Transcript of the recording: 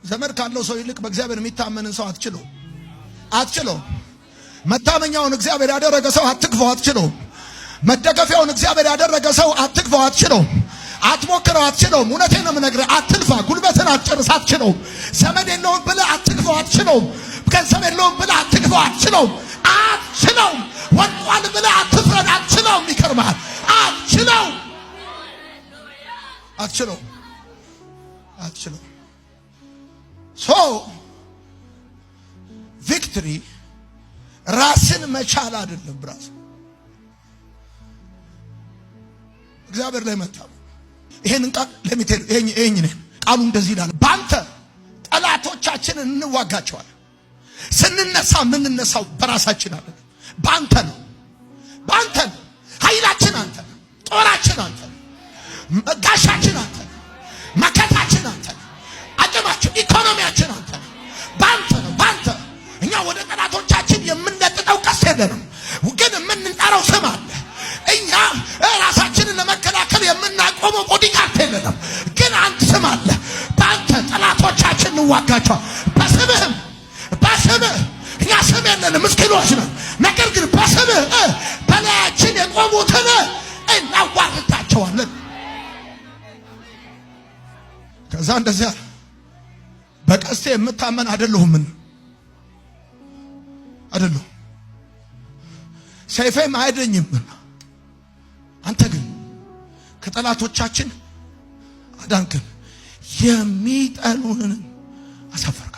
ዘመድ ካለው ሰው ይልቅ በእግዚአብሔር የሚታመንን ሰው አትችለው፣ አትችለው። መታመኛውን እግዚአብሔር ያደረገ ሰው አትግፋው፣ አትችለው። መደገፊያውን እግዚአብሔር ያደረገ ሰው አትግፋው፣ አትችለው። አትሞክረው፣ አትችለውም። እውነቴን ነው የምነግርህ። አትልፋ፣ ጉልበትን አትጨርስ፣ አትችለውም። ዘመድ የለውም ብለህ አትግፋው፣ አትችለውም። ገንዘብ የለውም ብለህ አትግፋው፣ አትችለውም፣ አትችለውም። ወድቋል ብለህ አትፍረድ፣ አትችለውም። ይከርምሃል፣ አትችለውም፣ አትችለውም፣ አትችለውም። So victory ራስን መቻል አይደለም። Brother፣ እግዚአብሔር ላይ መታመን። ይሄንን ቃል ለሚቴል ይሄን ቃሉ እንደዚህ ይላል፣ በአንተ ጠላቶቻችንን እንዋጋቸዋለን። ስንነሳ የምንነሳው በራሳችን አይደለም፣ በአንተ ነው። በአንተ ነው። ኃይላችን አንተ ነው። ጦራችን አንተ ነው። ጋሻችን አንተ ነው። መከታችን አንተ ነው። አቅማችን፣ ኢኮኖሚያችን አንተ ነው። በአንተ ነው። በአንተ። እኛ ወደ ጠላቶቻችን የምንነጥጠው ቀስት የለንም፣ ግን የምንጠራው ስም አለ። እኛ ራሳችንን ለመከላከል የምናቆመው bodyguard የለንም፣ ግን አንድ ስም አለ። በአንተ ጠላቶቻችን እንዋጋቸዋል። በስምህም፣ በስምህ። እኛ ስም የለንም፣ ምስኪኖች ነን። ነገር ግን በስምህ በላያችን የቆሙትን እናዋርዳቸዋለን። ከዛ እንደዚያ በቀስቴ የምታመን አይደለሁምን? አይደለሁም፣ ሰይፌም አያድነኝም። አንተ ግን ከጠላቶቻችን አዳንከን፣ የሚጠሉንን አሳፈርካቸው።